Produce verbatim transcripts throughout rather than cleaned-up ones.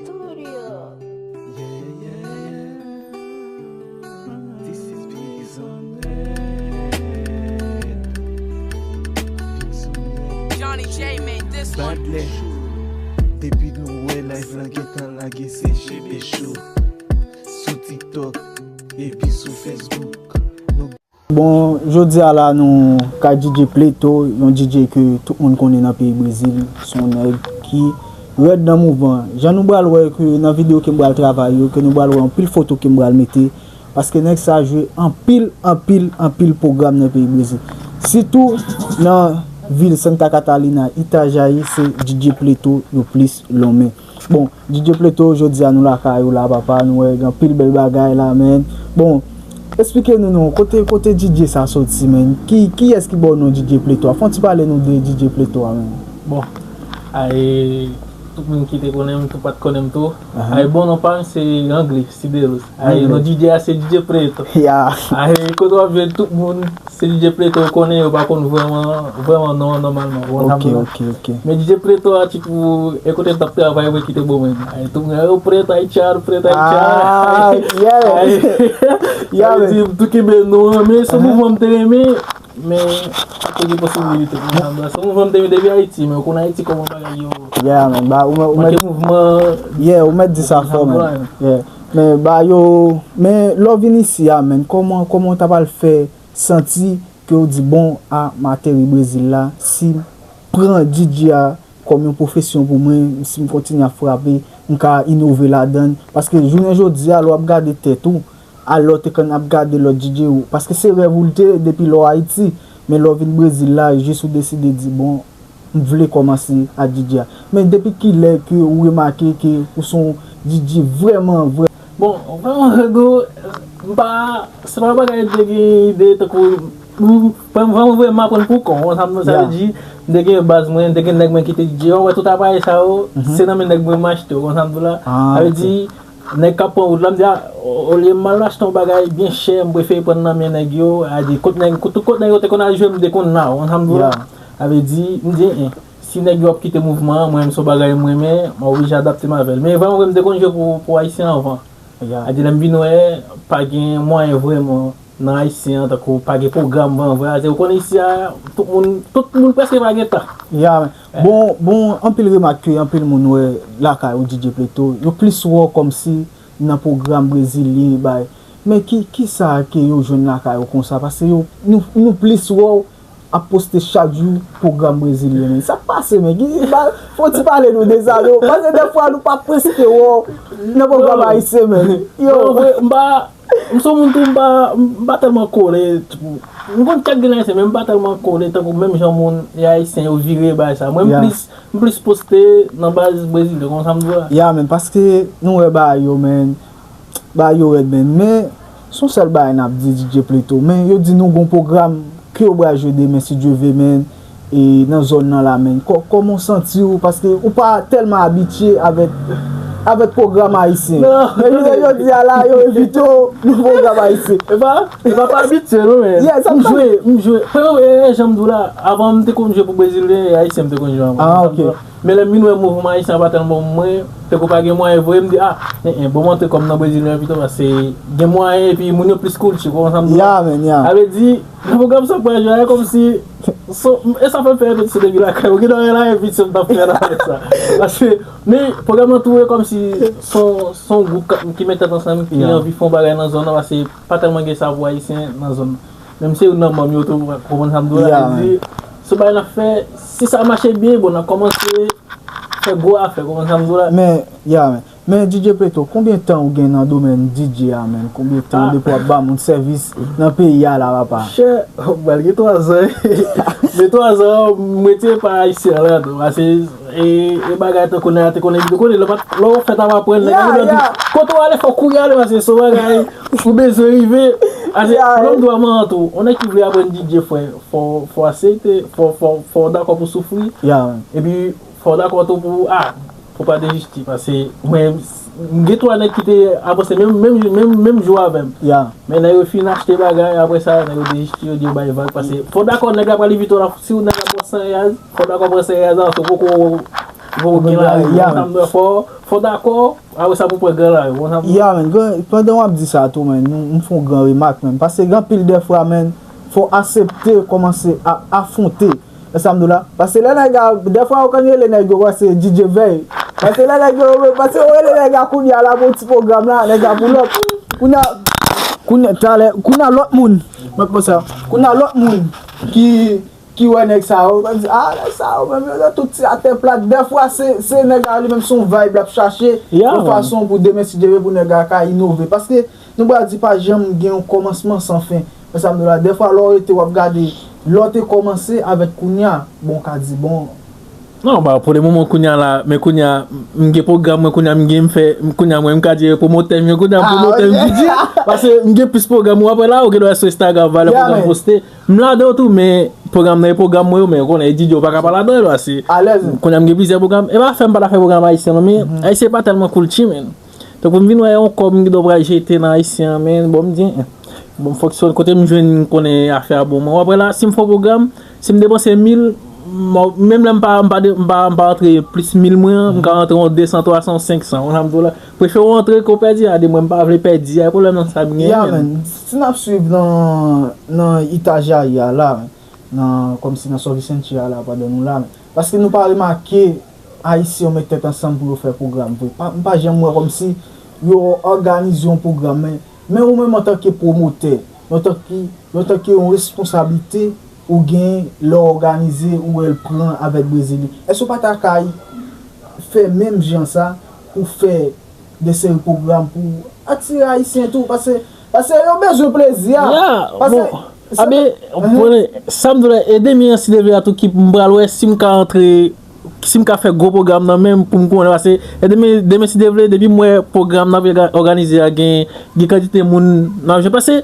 Studio. Yeah, yeah, yeah. This is Biggs on it. Biggs on it. Johnny J made this one. Badlè. Depi nou wè live lan gentan lage, se J B Show. Sou TikTok epi sou Facebook. Nou Bon, jodi a la nou kay D J Pleto, yon D J ke tout moun konnen nan peyi Brezil, se yon nèg ki rèd nan mouvman. Jan nou pral wè ke nan videyo ke m pral travay yo, ke nou pral wè anpil foto ke m pral mete, paske nèg sa jwe anpil, anpil, anpil pwogram nan peyi Brezil. Sitou nan vil Santa Catalina, Itajaí, se D J Pleto yo plis lonmen. Bon, D J Pleto, jodi a nou lakay ou la, papa, nou wè gen anpil bèl bagay la, men. Bon, eksplike nou non, kote, kote D J sa soti, men. Ki, kiyès ki ba w non D J Pleto a? Fè yon ti pale nou de D J Pleto a, men. Bon, ay, tout moun ki te konnen m, tout pa t konnen m tou. Ay, bon, non pa m, se Angli, Sidelos. Ay, non D J a se D J Pleto. Ya. Ay, kote w ap jwenn tout moun, se D J Pleto ou konnen, yo pa konn vrèman, vrèman non an nòmalman. Ou konprann Ok, sa? ok, ok. Men D J Pleto a ti pou e kote m t ap travay vre ki te bon menm. Ay, tout moun, yo Preto, ay Chad, Preto, ay Ah, Chad. yeah. Ay, Yeah, sa vle man. di, m tou kenbe non an, men se mouvman m te renmen, men pa te gen posibilite pou m sa. Se mouvman m te renmen depi Ayiti, men ou konn Ayiti kòman bagay yo. Yeah, man. Ba, ou mèt, ou Manke mèt, mouvman. yeah, ou mèt di sa fò, Mouvman man. Yeah. Men, ba yo, men lè w vin isi a, men, kòman, kòman w ta pral fè santi ke w di, bon, a, m ateri Brezil la, si m pran D J a kòm yon pwofesyon pou mwen, si m kontinye ap frape, m ka inove ladan l. Paske jounen jodi a, lè w ap gade tèt ou, a lè w te konn ap gade lòt D J ou, paske se rèv ou l te ye depi lè w Ayiti, men lè w vin Brezil la, jis ou deside di, bon, m vle kòmanse a D J a. Men depi kilè ke ou remake ke ou se yon D J vrèman, vrè- Bon, vrèman, Rego, m pa, se pa yon bagay m te gen ide, tankou, m, vrèman, vrèman, m aprann pou kò m, ou konprann sa m, sa vle di, m te gen baz mwen, m te gen nèg mwen ki te D J, ou wè tout aparèy sa yo, se nan men nèg mwen m achte, ou konprann sa m di w la? Ah, Sa vle ok. di, nèg k ap pran wout la, m di, a, olye m al achte yon bagay byen chè, m prefere pran nan men nèg yo, a di, kot nèg, kot, kot nèg yo te konn al jwe, m te konn la, ou konprann sa m di w la? Yeah. Sa vle di, m di, en, si nèg yo ap kite mouvman an, mwen menm se yon bagay mwen renmen, m oblije adapte m avè l. Men vrèman, vrèman, m te konn jwe pou, pou Ayisyen anvan. Yeah. A di, lè m vin wè, pa gen mwayen vrèman nan Ayisyen an, tankou pa gen pwogram vrèman, vrèman. A di, ou konnen isi a, tout moun, tout moun prèske pa gen tan. Ya, men. Bon, bon, anpil remak ke anpil moun wè lakay ou D J Pleto, yo plis wè w kòmsi nan pwogram brezilyen, bay. Men ki, ki sa ke yo jwenn lakay ou konsa? Paske yo, nou, nou plis wè w ap poste chak jou pwogram brezilyen, men. Sa k pase, men? Ki, ba, fò w ti pale nou de sa, non? Paske dèfwa nou pa prèske wè w nan pwogram ayisyen, men. Yo. Non, vre, m pa, m se yon moun tou, m pa, m pa tèlman kole. M konn kèk grenn ayisyen, men m pa tèlman kole tankou menm jan moun e ayisyen yo vire bay sa. Mwen, m Yeah. plis, m plis poste nan baz brezilyen, konn sa m di w la. Ya, men, paske nou wè bagay yo, men, bagay yo rèd, men, men, se yon sèl bagay n ap di D J Pleto, men, yo di nou gon pwogram ke yo pral jwe demen, si Dye vle, men, e nan zòn nan la, men. Kò-, kòman w santi w? Paske ou pa tèlman abitye avèk, avèk pwogram ayisyen. Non. Men jounen jodi a la, yo envite w nan pwogram ayisyen. E pa, e pa, pa abitye, non, men. Yeah, sa M pa- jwe, m jwe. Premye, e, jan m di w la, avan m te konn jwe pou brezilyen, e ayisyen m te konn jwe anvan. Ah, Konn sa m di w la? Men lè m vin wè mouvman ayisyen an pa tèlman bon pou mwen, tankou pa gen mwayen vre, m di, a, en, en, bon, m antre kòm nan brezilyen pito, paske gen mwayen, epi moun yo plis koul, tu konprann sa m di w la? Ya, men, ya. Sa vle di, nan pwogram sa pral jwe a, e kòmsi, so, e sa fè m fè repetisyon depi lakay, ou gen dwa wè la, repetisyon m t ap fè nan sa. Paske, men, pwogram nan tou, e kòmsi, se yon, se yon gwoup k ap, ki met tèt ansanm, ki Ya. anvi fè yon bagay nan zòn nan, paske pa tèlman gen sa pou ayisyen nan zòn nan. Menm se youn nan manm yo tou, ou konprann sa m di w la, Ya, e di, se yon bagay n ap fè, si sa mache byen, bon, n ap kòmanse fè gwo afè, ou konprann sa m di w la? Men, ya, men. Men D J Pleto, konbyen tan ou gen nan domèn D J a, men? Konbyen tan Ah. depi w ap ba moun sèvis nan peyi a la, papa? Chè, oh, malgre twa zan, men twa zan, m retire pa ayisyen an ladan, paske, e, e bagay tankou nèg la te konnen, te konnen, lè w pa t, lè w fèt ap aprann, nèg la Ya, di, ya. kote w ale, fòk kouri ale, paske se yon bagay ou bezwen rive. Paske, Ya, lè ya. m di w a man an tou, yon nèg ki vle aprann D J, frè, fò, fò aksepte, fò, fò, fò w dakò pou soufri, Ya, epi fò w dakò tou pou, a, pou pa deziste, paske mwen, m gen twa nèg ki te avanse menm, menm, menm, menm jou avè m. ya. Men nèg yo fin achte bagay, apre sa, nèg yo deziste, yo di yo bay vag, paske fò w dakò nèg la pral evite w la, si w nèg la pran san reyaz, fò w dakò pran san reyaz la, paske w poko, Fò w gen lari, yeah, man. Fò, fò w dakò, apre sa pou pran gran lari, ou konprann? Yeah, man, gran, pandan w ap di sa tou, man, m, m fè yon gran remak, man. Paske gen anpil dèfwa, man, fò w aksepte kòmanse a afwonte. Wè sa m di w la? Paske lè nèg la, dèfwa yo konn rele nèg yo, wè se D J Vèy. Paske lè nèg yo, paske yo rele nèg la kounye a la pou ti pwogram la, nèg la pou lòt. Kounye a, kounye a, talè, kounye a lòt moun. Mwen konsa. Kounye a lòt moun ki, ki wè nèg sa yo, mwen di, ah, nèg sa yo, menm yo, yo tout ti atè plat. Dèfwa, se, se nèg la li menm, se yon vibe l ap chache, yeah, yon fason pou demen si Dye vle pou nèg la ka inove. Paske, nou pral di pa janm gen yon kòmansman san fen. Men sa m di w la, dèfwa lè w rete w ap gade, lè w te kòmanse avèk kounye a, bon, w ka di, bon. Non, ba, pou le moman kounye a la, men kounye a, m gen pwogram mwen, kounye a m gen, m fè, kounye a mwen, m ka di pwomotè m yo, kounye a m pwomotè m, wi, D J, paske m gen plis pwogram, ou apre la, ou gen dwa sou Instagram, valè pwogram poste. M ladan yo tou, men pwogram nan e pwogram mwen yo, men ou konnen, e D J ou pa ka pa ladan yo, la, se, alèz, kounye a m gen plizyè pwogram, e pa fè m pa ta fè pwogram ayisyen, non, men ayisyen pa tèlman cool, men. Tankou m vin wè yon kòb m gen dwa pral jete nan ayisyen an, men bon, m di, eh, bon, m fonksyone, kote m jwenn, m konnen afè a bon, mwen. Apre la, si m fè yon pwogram, si m depanse mil, m, menm lè m pa, m pa, de- m pa, m pa antre plis mil mwen an, m ka antre yon de san, twa san, senk san, ou konprann m di w la. Prefere w antre ke w pèdi a, de mwen, m pa vle pèdi a, e pwoblèm nan sa m genyen, yeah, man. Si n ap swiv nan, nan Itajari a la, nan, kòmsi nan San Vicente a la, pandan nou la, men. Paske nou pa remake Ayisyen yo met tèt ansanm pou yo fè pwogram vre. Pa, m pa janm wè kòmsi yo òganize yon pwogram, men, men ou menm antanke pwomotè, antanke, antanke yon responsablite ou gen lè w òganize, ou wè l pran avèk Brezilyen. Èske w pa ta kay fè menm jan sa pou fè de seri pwogram pou atire Ayisyen tou, paske, paske yo bezwen plezi a. Yeah, paske bon, se abe, sa m di w la, e demen an, si Dye vle a tou, ki m pral wè si m ka antre, si m ka fè gwo pwogram nan menm pou m konnen, paske e demen, demen si Dye vle, depi m wè pwogram n ap òga- òganize a gen, gen kantite moun n ap jwenn, paske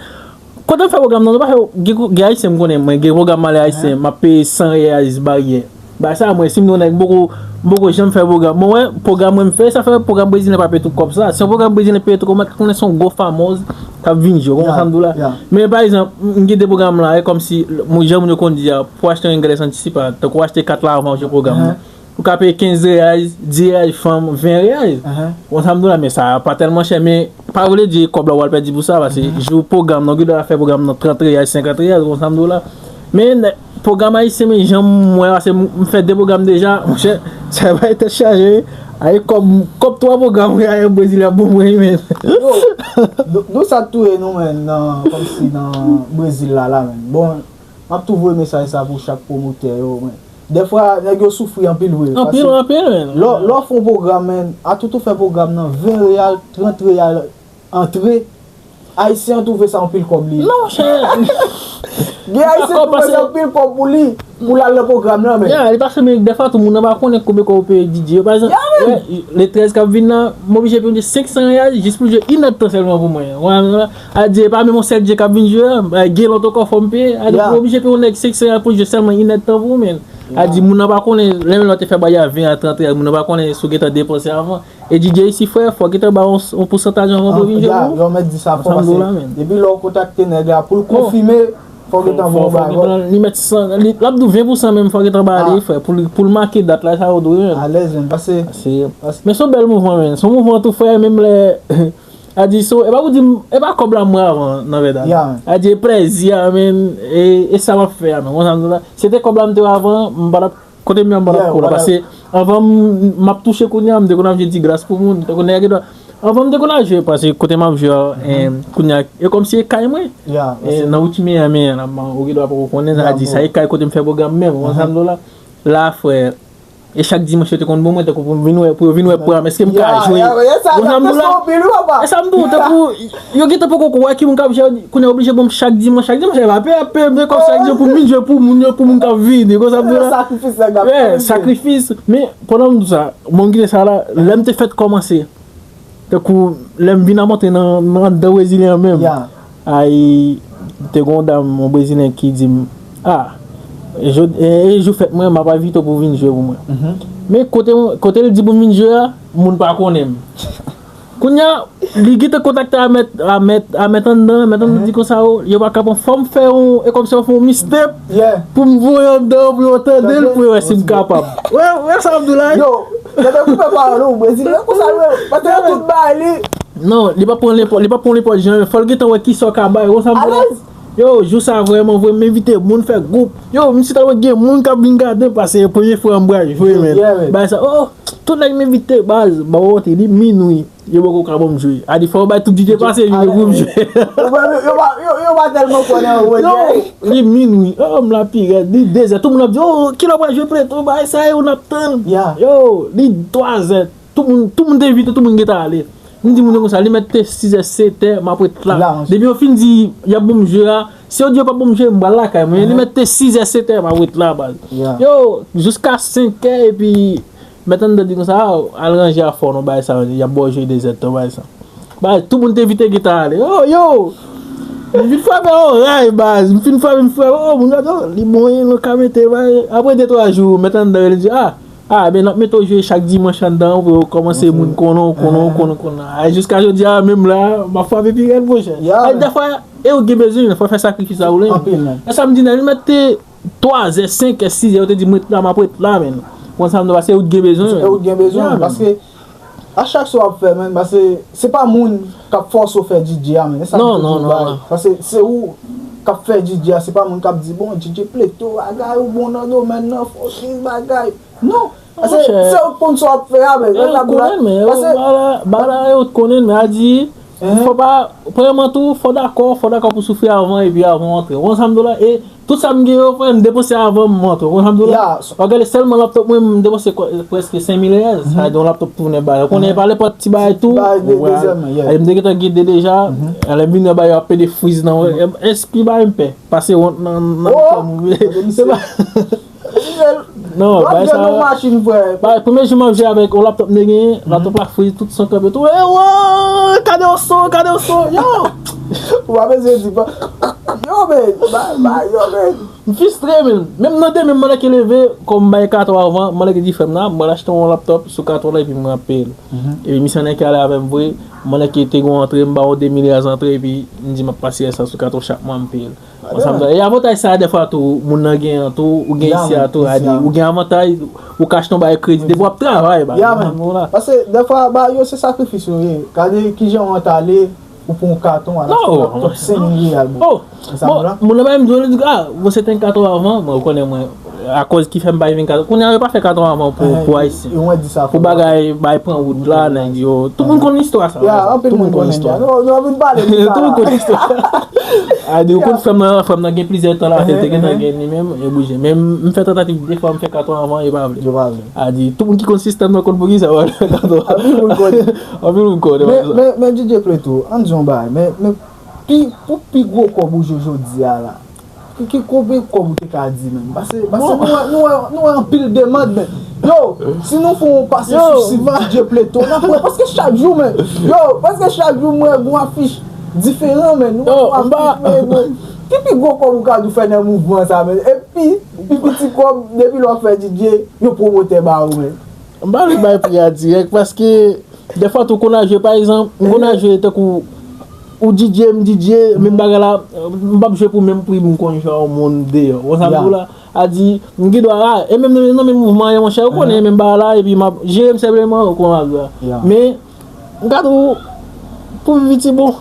kote m fè pwogram nan, nou pa fè, gen, gen ayisyen m konnen, mwen, gen pwogram m ale ayisyen, m ap peye san reais baryè. Bagay sa, mwen, si m te yon nèg, m poko, m poko janm fè pwogram. Mwen, wè, pwogram mwen m fè, sa fè pwogram brezilyen pa peye tout kòb sa. Si yon pwogram brezilyen peye tout kòb, mwen ka konnen se yon gwo famòz k ap vin jwe, ou konprann sa m di w la? Men, pa egzanp, m, m gen de pwogram la, e kòmsi, moun, jan moun yo konn di a, pou w achte yon englè antisipa, tankou w achte kat la avan w jwe pwogram nan. Ou ka peye kenz reais, dis reais, fanm, ven reais. Ou konprann sa m di w la, men sa pa tèlman chè, men pa vle di kòb la w al pèdi pou sa, paske jou pwogram nan, ou gen dwa fè pwogram nan trant reais, senkant reais, ou konprann sa m di w la. Men, pwogram ayisyen, men jan m wè, paske m, m fè de pwogram deja, monchè, sa bay tèt chaje, wi. Ay, kòb, kòb twa pwogram, wi, ay, brezilyen ap ban mwen, men. Yo, nou, nou sa touye nou, men, nan, kòmsi nan Brezil la, la, men. Bon, m ap tou voye mesaj sa pou chak pwomotè yo, men. Dèfwa, nèg yo soufri anpil vre. Anpil, anpil, men. Lè, lè w fè yon pwogram, men, atoutou fè pwogram nan ven reyal, trant reyal antre. Ayisyen an twouve sa anpil kòb li ye. Non, monchè. Gen ayisyen ki twouve sa anpil kòb pou li, pou l al nan pwogram nan, men. Ya, li pase, men dèfwa tou, moun nan pa konnen konbyen kòb ou peye D J yo. Pa egzanp, le trèz k ap vin nan, m oblije peye senk san reyal jis pou l jwe inèd tan sèlman pou mwen. Wè, a di, e pa menm yon sèl D J k ap vin jwe a, gen lòt ankò fò m peye. A di, ou oblije peye yon nèg senk san pou jwe sèlman inèdtan pou ou, men. A di, moun nan pa konnen, lè menm lè w te fè bagay a ven a trant, moun nan pa konnen si w gentan depanse avan. E D J isi, frè, fò w gentan ba yon, yon pousantaj anvan pou l vin jwe pou ou. Yo mèt di sa fò, paske depi lè w kontakte nèg la pou l konfime, fò w gentan ba yon bagay. Li mèt san, li, l ap di w ven pou san menm, fò w gentan ba li, frè, pou l, pou l make dat la, sa yo dwe, men. Alèz, men, paske, paske. Men se yon bèl mouvman, men. Se yon mouvman tou, frè, menm lè, A di, so, e pa pou di m, e pa kòb la m wè avan, nan vèdad. A di, e plèzi a, men, e, e sa m ap fè a, men. Konsa m di la, se te kòb la m te wè avan, m pa t ap, kote m ye a, m pa t ap pran la. Paske anvan m, m ap touche kounye a, m te konn ap jwe ti gras pou moun. Te konn nèg yo, anvan m te konn al jwe, paske kote m ap jwe a, em, kounye a, e kòmsi e kay mwen. E, nan wout Miami a, la, ou gen dwa poko konnen, sa di, sa e kay kote m fè pwogram menm, konsa m di la. La, frè, E chak dimanch yo te konn ban mwen, tankou pou m vin wè, pou yo vin wè pwògram, èske m ka jwe. Bon, sa m di w la. E sa m di w, tankou, yo gentan poko wè ki moun k ap jwe, kounye a oblije ban m chak dimanch, chak dimanch, e pa peye, ap peye m kòb chak dimanch pou m vin jwe pou moun yo, pou moun k ap vini, konsa m di w la. Sakrifis nèg ap fè. Sakrifis. Men, pandan m di w sa, bon, m kite sa la, lè m te fèk kòmanse. Tankou, lè m vin ap antre nan, nan anndan brezilyen an menm. Ay, te gen yon dam, yon brezilyen ki di m, a, e, e jou fèt mwen, m ap envite w pou w vin jwe pou mwen. Men kote, kote l di pou m vin jwe a, moun pa konnen m. Kounye a, li gentan kontakte a mèt, a mèt, a mèt anndan, mèt anndan di konsa, "O, yo pa ka pran, fò m fè yon, e kòmsi yo fè yon mixtape pou m voye anndan pou yo tande l, pou yo wè si m kapab." Wè, wè sa m di w la? Yo, tande koupe pawòl ou, Brezilyen konsa l ye, paske yo tout bay li. Non, li pa pran nenpòt, li pa pran nenpòt jan, fò l gentan wè kisa w ka bay, wè sa m di w la? Yo, jou sa vrèman, vrèman, m envite moun fè gwoup. Yo, m si tèlman gen moun k ap vin gade m, paske premye fwa m pral jwe, men. Bagay sa, oh, tout nèg m envite, baz, ba w wonte, li minwi. Yo poko ka ban m jwe. A di fò yo bay tout D J pase, yo pou m jwe. Yo pa, yo, yo, yo pa tèlman kwè nan yo. Non, li minwi. Oh, m la pi rèd. Li dezè. Tout moun ap di, "Oh, kilè w pral jwe Plato?" Bagay sa yo n ap tann. Yo, li twazè. Tout moun, tout moun te envite, tout moun gentan ale. M di moun yo konsa, li mèt te sizè, setè, m ap ret la. Depi yo fin di, y ap ban m jwe a, si yo di yo p ap ban m jwe, m pral lakay mwen. Li mèt te sizè, setè, m ap ret la, baz. Yo, jiska senkè, epi Mèt anndan di konsa, "Ah, al ranje afè w non, bagay sa yo, y ap ba w jwe dezèdtan, bagay sa." Bagay, tout moun te envite gentan ale. Oh, yo! M vin frape oray, baz. M fin frape, m frape. Oh, moun gade, oh, li bon, wi, nou ka mete, bagay. Apre de, twa jou, mèt anndan yo, li di, "Ah, ah, ben, n ap mete w jwe chak dimanch anndan pou yo kòmanse moun konnen w, konnen w, konnen w, konnen w." A, jiska jodi a, menm la, m ap frape pi rèd, monchè. A, dèfwa, e ou gen bezwen, fò fè sakrifis sa ou le. Anpil, menm. E sa m di, nèg, li mèt te twazè, senkè, sizè, yo te di m ret la, m ap ret la, menm. Konn sa m di w, paske yo t gen bezwen. E ou t gen bezwen, paske a chak sa w ap fè, menm, paske se pa moun k ap fòse w fè D J a, menm. E sa m toujou bay. Paske se ou k ap fè D J a, se pa moun k ap di, "Bon, D J Plato, bagay, ou bon nan domèn nan, fòkis, bagay." Non. Paske se ou k konn sa w ap fè a, menm. E ou t konnen l, men, bagay la, e ou t konnen l, men, a di, fò pa, premyèman tou, fò w dakò, fò w dakò pou soufri avan, epi avan w antre. Ou konn sa m di w la, e Tout sa m gen yo, frè, m depanse avan m antre. Ou konn sa m di w la? W ap gade sèlman laptop mwen, m depanse kwa- prèske senk mil riyal. Sa vle di yon laptop tounen ba yo. Konnen pa nenpòt ti bagay tou. Ti bagay de, de zèm, yeah. E m te gentan gen de deja. Lè m vini anba yo ap pede friz nan. Espri bagay m pè. Pase wont nan, nan kè m. Se pa. Non, bagay sa. Yon machin, frè. Bagay, premye jou m ap jwe avèk yon laptop m te genyen, laptop la friz, tout son kanpe tou. E wo, gade yon son, gade yon son. Yo! Ou pa bezwen di pa. Yo, men, ba, ba, yo, men. M fristre, men. Menm nan demen, m manke leve, kòm m bay katon avan, m manke di frè m nan, m pral achte yon laptop sou katon la, epi m pral peye l. Epi misye annik ale avè m vre, m manke te gon antre, m ba yon de mil riyaz antre, epi m di m ap pase sa sou katon chak mwa, m peye l. Ansanm, e avantaj sa a, dèfwa tou, moun nan gen an tou, ou gen isi a tou, a di, ou gen avantaj, ou ka achte yon bagay kredi, depi w ap travay, ba, ya, men. Paske, dèfwa, ba, yo, se sakrifis yo ye. Gade kijan w ap ale, ou pran yon katon a la, laptop senk mil riyal, bon. Bon, moun nan ba m di, li di, ah, bon, se te yon katon avan, mwen, ou konnen mwen, akòz ki fè m bay vin katon. Kounye a, yo pa fè katon avan pou, pou Ayisyen. Pou bagay, bay pran wout la, nèg yo. Tout moun konn istwa sa. Tout moun konn istwa. Nou, nou anvi pale de sa. Tout moun konn istwa. A di, ou konn frè m nan, frè m nan gen plizyè tan l ap fè l, te gentan gen li menm, e bouje. Men m fè tantativ de fwa, m fè katon avan, yo pa vle. Yo pa vle. A di, tout moun ki konn sistèm nan konn poukisa yo pa vle fè katon avan. Anpil moun konnen. Anpil moun konnen. Men, men, men D J Plato, ann di yon bagay, men, men pi, pou pi gwo kòb ou jwe jodi a la, ki, ki konbyen kòb ou te ka di, menm? Paske, paske nou wè, nou wè, nou wè anpil demann, men. Yo, si nou fè yon pase sou sit D J Plato, n ap wè, paske chak jou, men. Yo, paske chak jou, m wè gon afich diferan, men. Nou wè gon afich, men, bon. Ki pi gwo kòb ou ka di w fè nan mouvman sa, men? Epi, pi piti kòb, depi lè w ap fè D J, yon pwomotè ba ou, men. M pa vle bay pri a dirèk, paske dèfwa tou konn al jwe, pa egzanp, m konn al jwe tankou ou D J, m D J, menm bagay la, m p ap jwe pou menm pri m konn jwe a yon moun deyò. Ou konn sa m di w la? A di, m gen dwa, a, e menm nan, nan menm mouvman an, monchè, ou konnen menm bagay la, epi m ap jere m senpleman, ou konn bagay la. Men, m ka di w, pou pi piti, bon.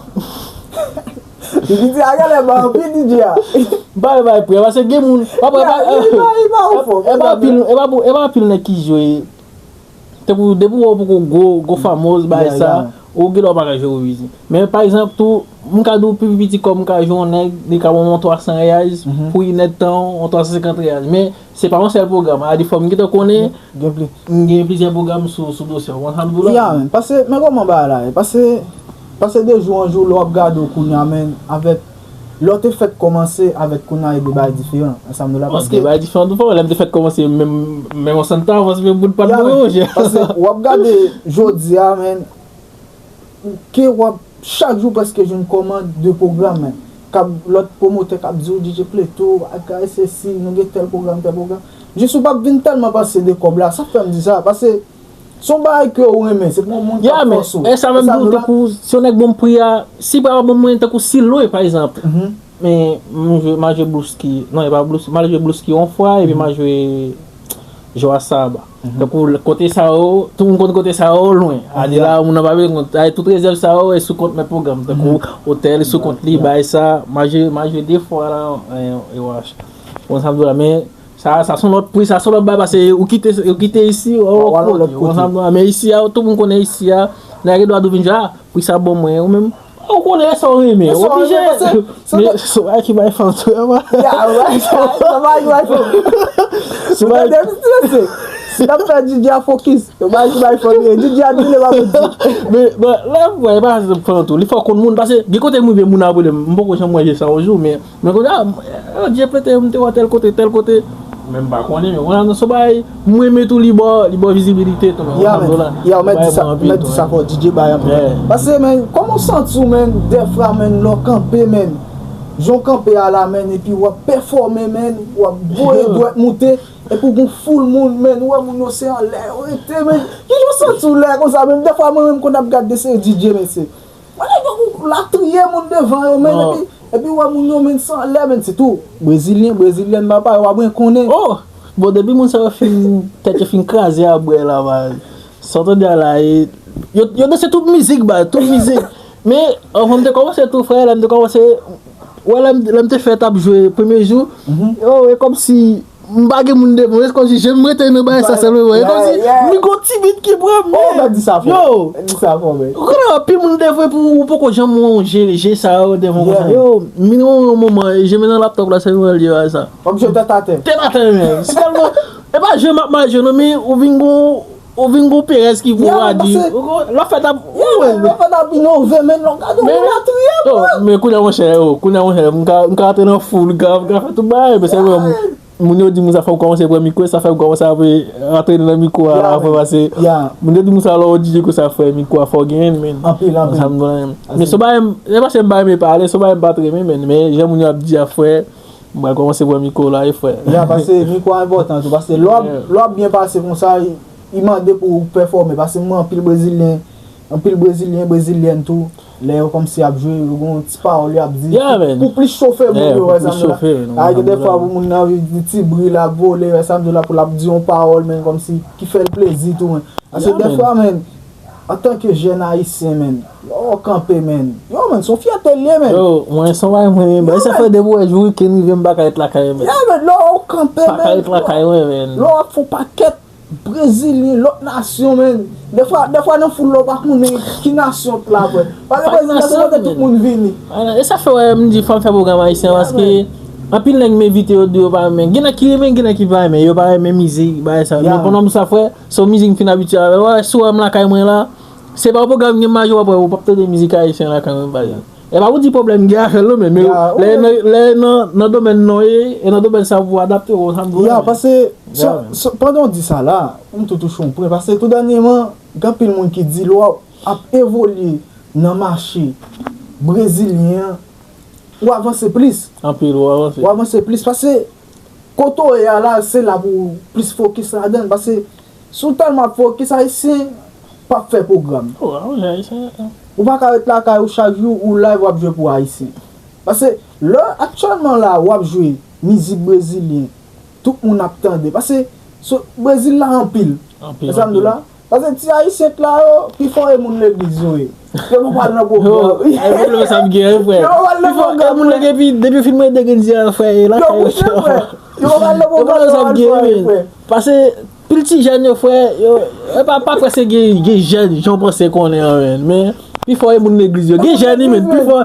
Pi piti a genlè ba anpil D J a. M pa vle bay pri a, paske gen moun, pa, pa, pa, e pa, e pa, e pa anpil, e pa, e pa anpil nèg ki jwe. Tankou, depi w wè w poko gwo, gwo famoz, bagay sa, ou gen dwa w pa ka jwe pou piti. Men, pa egzanp, tou, m ka di w pi piti kòb m ka jwe yon nèg, li ka ban m yon twa san riyaz, pou inèdtan, yon twa san senkant riyaz. Men, se pa yon sèl pwogram. A di fò m gentan konnen, m gen plizyè pwogram sou, sou dosye a. Ou konn sa m di w la? Ya, men, paske, men kòman bagay la ye? Paske, paske de jou an jou, lè w ap gade w kounye a, men, avèk Lè w te fèk kòmanse avèk kounye a, e de bagay diferan ansanm nou la, paske de bagay diferan tou fò. Lè m te fèk kòmanse, menm, menm yon sann ta avanse, menm bout pa t boure, monchè. Paske w ap gade jodi a, men, ke w ap chak jou prèske jwenn kòmand de pwogram, men. K ap, lòt pwomotè k ap di w, D J Plato, bagay sesi, nou gen tèl pwogram, tèl pwogram. Jis ou p ap vin tèlman panse de kòb la, sa k fè m di sa, paske Se yon bagay ke ou renmen, se pou yon moun k ap fòse w. E sa menm tou, tankou si yon nèg ban m pri a, si pa ban m mwen, tankou si lwen, pa egzanp. Men, m jwe, m al jwe Bluski, non, e pa Bluski, m al jwe Bluski yon fwa, epi m al jwe Joasaba. Tankou kote sa yo, tout moun konn kote sa yo lwen. Adi la, moun nan pa bezwen kont, ay, tout rezèv sa yo, e sou kont mèt pwogram. Tankou otèl, sou kont li, bay sa, m al jwe, m al jwe de fwa la, e, e wach. Bon, sa m di w la, men, Sa, sa se yon lòt pri, sa se yon lòt bagay, paske ou kite, ou kite isi, ou al lòt kote. Men isi a, tout moun konnen isi a, nèg gen dwa tou vin di, a, pri sa bon mwen, ou menm, ou konnen sa ou renmen, ou oblije. Men se yon bagay ki bay fanm tou, e pa. Ya, se yon bagay ki bay fanm. Ou tande, mesye, si n ap fè D J a fokis, se yon bagay ki bay fanm, D J a di li pa pou di. Men, bon, lè m wè, e pa fanm tou, li fò konn moun, paske gen kote m rive, moun ap rele m, m poko janm wè je sa yon jou, men Men kounye a, yo di plete, m te wè tèl kote, tèl kote. Men m pa konnen, men kounye a, nan son bagay, mwen menm tou li ba, li ba vizibilite tou, men. Ya, men, ya, w mèt di sa, w mèt di sa fò, D J bay anpil. Paske, men, kòman w santi w, men, dèfwa, men, lè w kanpe, men, jan w kanpe a la, men, epi w ap pèfòme, men, w ap voye dwèt moute, epi w gen yon foul moun, men, ou wè moun yo se anlè yo rete, men, kijan w santi w lè konsa, men, dèfwa mwen menm konn ap gade de seri D J, mesye. Mwen, epòk ou latriye moun devan yo, men, epi, epi w wè moun yo, men, san lè, men, se tou. Brezilyen, brezilyèn, papa, yo ap renkonnen. Oh! Bon, depi moun sa yo fin, tèt yo fin kraze a bwè la, baz. Sa w tande a la, e, yo, yo danse tout mizik, baz, tout mizik. Men, anvan m te kòmanse tou, frè, lè m te kòmanse, wè, lè m, lè m te fè t ap jwe premye jou, yo, e kòmsi, M pa gen moun devan m, e kòmsi je m rete nan bagay sa sèlman. E kòmsi, li gon ti bit ki pran m, men. Yo, ou konnen anpil moun devan pou ou poko janm wè je, je sa yo devan konsa. Yo, m vin yon moman, je m nan laptop la, sèlman li bagay sa. W ap jwe tèt atè. Tèt atè, men. Se tèlman, e pa je m ap mal jwe, non, men ou vin gon, ou vin gon perèz ki pran w a di. Lè w fè t ap, lè w fè t ap inove, men, lè w gade, ou latriye, yo, men kounye a, monchè, yo, kounye a, monchè, m ka, m ka antre nan foul, m ka, m ka fè tout bagay, men se vre, Moun yo di m sa fè m kòmanse pran mikwo, sa fè m kòmanse ap rantre nan mikwo a la, frè, paske moun yo di m sa lè w D J konsa, frè, mikwo a fò w genyen l, men. Anpil, anpil. Sa m di w la, men. Men se pa, se pa se m pa renmen pale, se pa m pa t renmen, men, men jan moun yo ap di a, frè, m pral kòmanse pran mikwo la, wi, frè. Ya, paske mikwo a enpòtan tou, paske lè w ap, lè w ap byen pase konsa, li mande pou w pèfòme, paske m wè anpil brezilyen, anpil brezilyen, brezilyèn tou, lè yo kòmsi ap jwe, yo gen yon ti pawòl yo ap di pou plis chofe moun yo, wè sa m di la. Gen dèfwa pou moun nan di ti bri l ap vole, wè sa m di la, pou l ap di yon pawòl, men, kòmsi ki fè l plezi tou, men. Paske dèfwa, men, antanke jèn ayisyen, men, lè w kanpe, men, yo, men, se yon fyète l ye, men. Yo, mwen, se yon bagay mwen renmen. Sa fè depi w wè jou wikenn rive, m pa ka ret lakay, men. Ya, men, lè w kanpe, men, pa ka ret lakay, men, men. Lè w ap fè yon pakèt Brezilyen, lòt nasyon, men. Dèfwa, dèfwa nan foul la, ou pa konnen ki nasyon k la, frè. Paske Brezilyen, se kote tout moun vini. E sa fè, wè, m di, fò m fè pwogram ayisyen, paske anpil nèg m envite, yo di yo pa renmen. Gen nèg ki renmen, gen nèg ki pa renmen. Yo pa renmen mizik, bagay sa. Men pandan m sa, frè, se yon mizik m fin abitye avè l. Wè, si w wè m lakay mwen la, se pa yon pwogram gen maje, w ap wè, ou p ap tande mizik ayisyen lakay mwen, pa egzanp. E pa pou di pwoblèm gen avè l non, men, men lè nan, lè nan, nan domèn nan w ye, e nan domèn sa pou w adapte w, sa m di w la. Ya, paske, pandan w di sa la, m tou touche yon pwen, paske tou dènyèman, gen anpil moun ki di lè w ap evolye nan mache brezilyen an, ou avanse plis. Anpil, ou avanse. Ou avanse plis, paske kote w ye a la, se la pou w plis fokis ladan l, paske si w tèlman ap fokis, ayisyen p ap fè pwogram. Ou pa ka ret lakay ou chak jou, ou live, w ap jwe pou ayisyen. Paske lè aktyèlman la, w ap jwe mizik brezilyen, tout moun ap tande. Paske Brezil la anpil. Anpil, anpil. Paske ti ayisyen k la yo, pifò e moun legliz yo ye. Yo pa pral nan pwogram. Yo, e pwoblèm sa m gen, frè. Yo pa pral nan pwogram, e moun legliz, epi depi w fin mete legliz yo, frè, e lakay yo. Yo kouche, frè. Yo pa pral nan pwogram, yo pa pral fè, frè. Paske pil ti jèn yo, frè, yo, e pa, pa prèske gen, gen jèn, jan w panse konnen an, men. Men pifò e moun legliz yo. Gen jèn, men, pifò.